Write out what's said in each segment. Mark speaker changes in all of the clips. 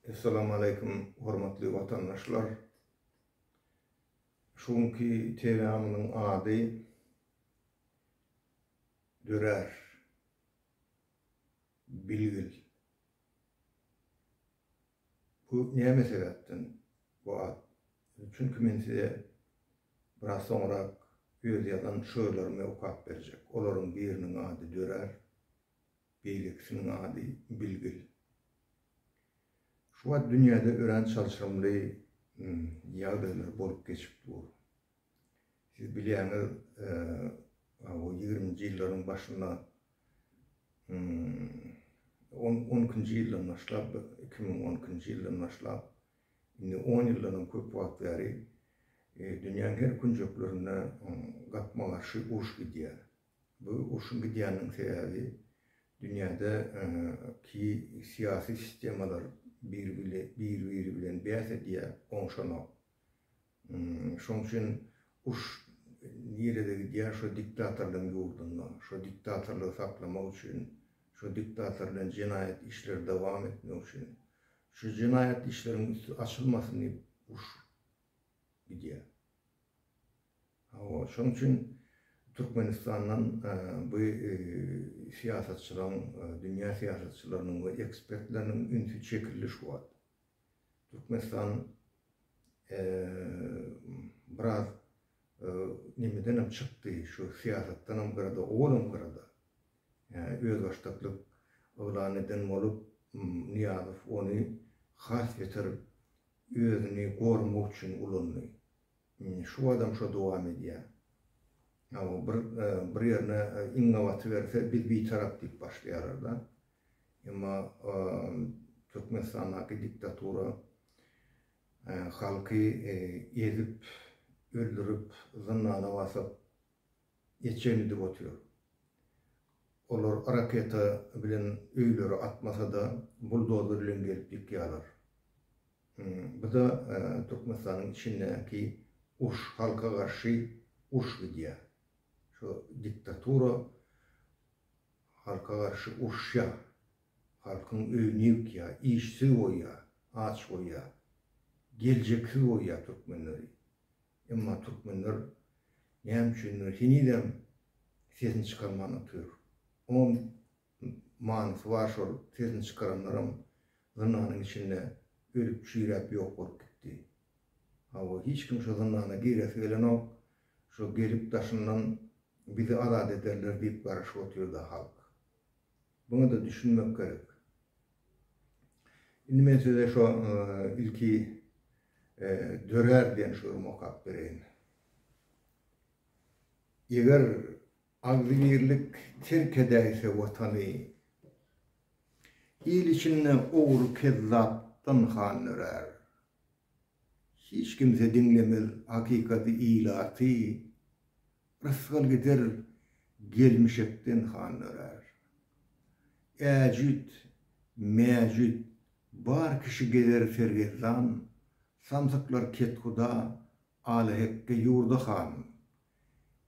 Speaker 1: Essalamu aleýkum hormatly watandaşlar. Şu günki temamyzyň ady Dörär. Bilgil. Bu näme sebäpden bu at? Çünki men size biraz soňrak öz ýazan şygyrlarymy okap berjek. Olaryň biriniň ady Dörär, beýlekisiniň ady Bilgil. Şu wagt dünýäde örän çalşyrymly ýagdaýlar bolup geçip dur. Siz bilýäňiz, o ýigriminji ýyllaryň başynda, on, on ikinji ýyldan başlap, 2012-nji ýyldan başlap, indi on ýyldanam köp wagt bäri dünýäň her künjeklerinde gapma-garşy uruş gidýär. Bu urşuň gidýäniniň sebäbi dünýäde ki syýasy sistemalar bir-biri bilen bäs edýär, oňşanok. Şoň üçin uruş nirede gidýär, şo diktatorlaryň ýurdunda. Şo diktatorlygy saklamak üçin, şo diktator bilen jenaýat işleri dowam etmek üçin, şu jenaýat işleriň üsti açylmasyn diýip uruş gidýär. Hawa, şoň üçin Türkmenistandan bu syýasatçylaryň, dünýä syýasatçylarynyň we ekspertleriniň ünsi çekildi şu wagt. Türkmenistan biraz nemedenem çykdy, şu syýasatdanam gyrada, owalam gyrada. Özbaşdaklyk yglan eden bolup, Nyýazow ony has beter özüni goramak üçin ulandy. Şu adam şo dowam edýär. Hawa, bir bir ýerine iňňe batyberse, biz bitarap diýip başlaýarlar-da. Emma Türkmenistandaky diktatura halky ezip, öldürip, zyndana basyp, etjegini edip otyr. Olar raketa bilen öýleri atmasa-da, buldozer bilen gelip ýykýarlar. Bu-da Türkmenistanyň içindäki uruş, halka garşy uruş gidýär. Şu diktatura Halka garşy uruşýar. Halkyň öýüni ýykýar, işsiz goýýar, aç goýýar. Geljeksiz goýýar türkmenleri. Emma türkmenler näme üçindir henizem sesini çykarman otyr. Oňam manysy bar şol sesini çykaranlaram zyndanyň içinde ölüp çüýräp ýok bolup gitdi. Hawa hiç kim şo zyndana giresi gelenok. Şo gelip daşyndan bizi azat ederler diýip garaşyp otyrda halk. Buňada düşünmek gerek. Indi men size şo ilki Dörär diýen şygrymy okap bereýin. Eger agzybirlik terk edäýse watany, Il içinde ogry kezzapdan han dörär. Hiç kimse diňlemez hakykaty ilaty, Rysgal gider gelmişekden han dörär. Äjüt, mäjüt bar kişi gezer sergezdan, Samsyklar kethuda, alahekge ýurda han.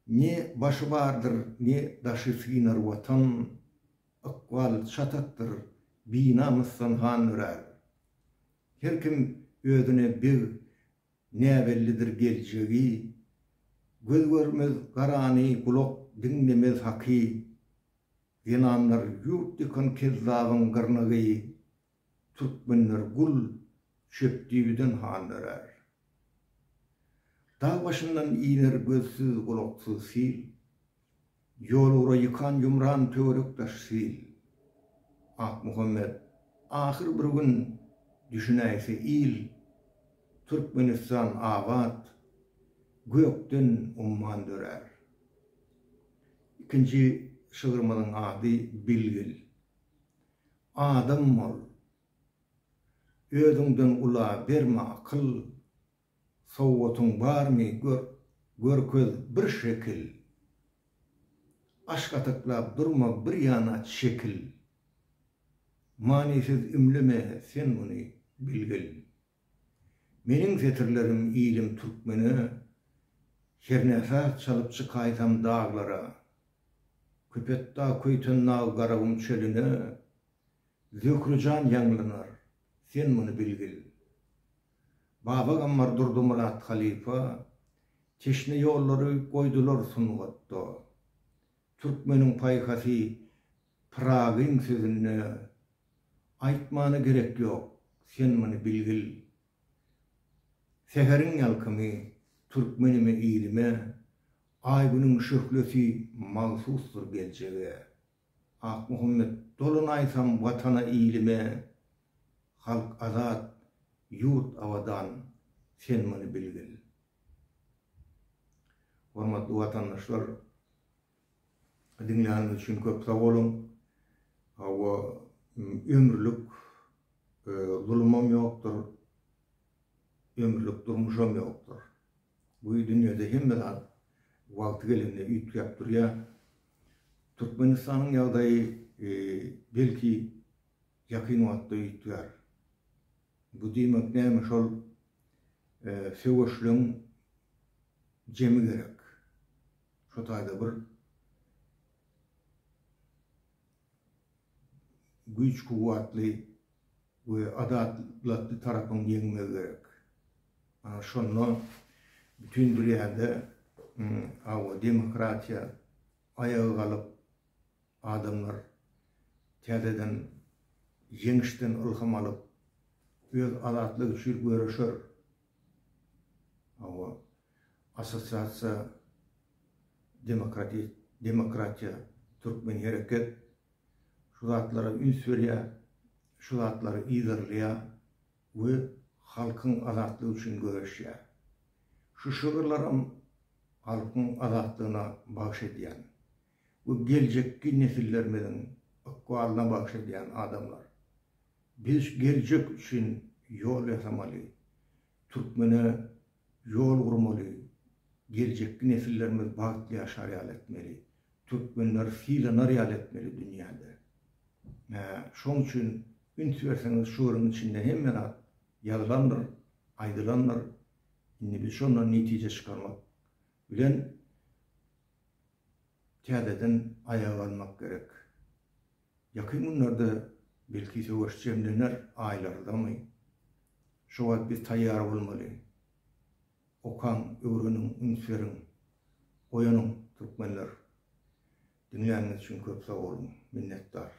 Speaker 1: Ne başy bardyr, ne daşy synar watan, Ykbal çatakdyr, binamysdan han dörär. Her kim özüne beg, näbellidir geljegi. Göz görmez garany, gulak diňlemez haky. Zenanlar ýurt ýykan kezzabyň gyrnagy, Türkmenler gul, çöpdüýbüden han dörär. Dag başyndan iner gözsüz, gulaksyz sil. Ýolugra ýykan-ýumran töwerek-daş sil. Akmuhammet, ahyr bir gün düşünäýse il, Türkmenistan abat, gökden umman dörär. Ikinji şygrymyzyň ady Bilgil. Adam bol. Özüňden ula berme akyl, Sowgatyň barmy gör, görkez bir şekil. Aş gataklap durma bir ýana çekil. Manysyz ümleme sen muny bilgil. Meniň setirlerim ilim türkmene, Hernä saz çalyp çykaýsam daglara. Köpetdag, Köýtendag, Garagum çölüne, Zöhre jan ýaňlanar. sen muny bilgil. Baba Gammar Durdymyrat halypa, Teşne ýollary goýdular sungatda. Türkmeniň paýhasy Pyragyň sözünde, Aýtmana gerek ýok, sen muny bilgil. Säheriň ýalkymy türkmenime ilime, Aý-günüň şöhlesi magsusdyr geljege. Akmuhammet dolanaýsam Watana ilime, Halk azat, ýurt abadan, sen muny bilgil. Hormatly watandaşlar, diňläniňiz üçin köp sag boluň. Hawa, ömürlik zulumam ýokdur, ömürlik durmuşam ýokdur. Bu dünýede hemme zat wagty gelende üýtgäp durýar. Türkmenistanyň ýagdaýy belki ýakyn wagtda üýtgär. Bu diýmek näme şol söweşleň jemi gerek. Şo taýda bir güýç-kuwwatly we adalatly tarapyň ýeňmegi gerek. Ana şonda bütin dünýäde hawa demokratiýa aýaga galyp adamlar täzeden ýeňişden ylham alyp öz azatlygy üçin göreşer. Hawa assosiasiýa demokrati demokratiýa türkmen hereket şu zatlara üns berýär, şu zatlary yzarlaýar we halkyň azatlygy üçin göreşýär. Şu şygyrlaram halkyň azatlygyna bagyş edýän we geljekki nesillerimiziň ykbalyna bagyş edýän adamlar. Biz geljek üçin ýol ýasamaly, türkmene ýol gurmaly, geljekki nesillerimiz bagtly ýaşar ýaly etmeli, türkmenleri sylanar ýaly etmeli dünýäde. Şoň üçin üns berseňiz şygryň içinde hemme zat ýazylandyr, aýdylandyr. Indi biz şondan netije çykarmak bilen täzeden aýaga galmak gerek. Ýakyn günlerde belki söweş jemlener aýlardamy? Şo wagt biz taýýar bolmaly. Okaň, öwreniň, üns beriň. Oýanyň, türkmenler! Diňläniňiz üçin köp sag boluň. Minnetdar.